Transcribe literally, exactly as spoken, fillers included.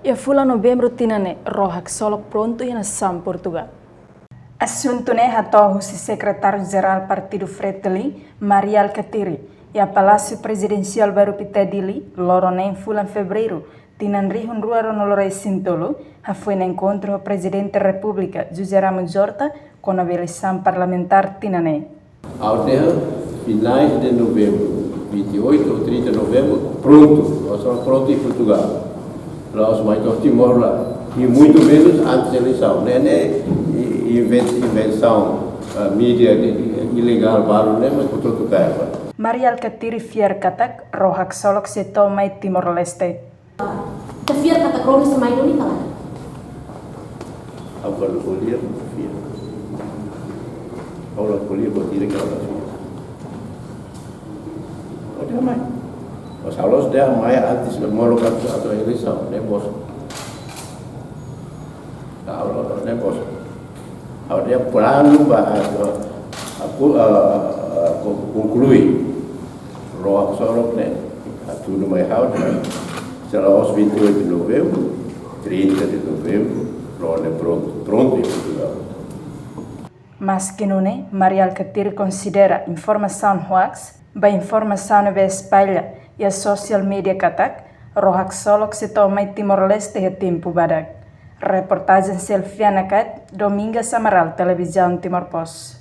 Iha fulan Novembru tinan ne'e, ró haksolok prontu iha nasaun Portugál. Asuntu ne'e hato'o husi Sekretáriu Jerál Partidu Fretilin, Mari Alkatiri, iha Palásiu Prezidensiál Bairru Piccadilly, loron neen fulan Fevereiru, tinan rihun rua ruanulu resin tolu, hafoin enkontru ho Prezidente Repúblika, José Ramos Horta, kona-ba eleisaun parlamentár tinan ne'e. Ha'u dehan finais de novembro, vinte e oito ou trinta de novembro, prontu, nós estamos pronto em Portugal. La'ós mai to'o Timor lae, e muito menos antes da eleição, ne'e, ne'e, i-, inven-, invensaun, ah, mídia de, de, ilegál balu ne'e, mas por todo lugar. Mari Alkatiri fiar katak ró haksolok sei to'o mai Timor-Leste. Ita fiar katak ró sei mai duni ka lae? Ha'u la ko'alia, fiar. Ha'u la ko'alia, buat ida ke ha'u la fiar. Ha'u dehan mai. Mas ha'u la'ós dehan mai antes, molok antes atu eleisaun, ne'e bosok. Ha'u la, ne'e bosok. Ha'u dehan planu ba, ah, ah, ah, kon-, konklui. Ró haksolok ne'e, atu no mai ha'u dehan, se la'ós vinte e oito de novembro, trinta de novembro, ró ne'e prontu, prontu iha Portugál. Maski nune'e, Mari Alkatiri konsidera informasaun hoax, ba informasaun ne'ebé espalla iha sosiál mídia katak ró haksolok sei to'o mai Timor-Leste iha tempu badak. Reportajen Selviana Cat, Domingas Amaral, Televizaun Timor Post.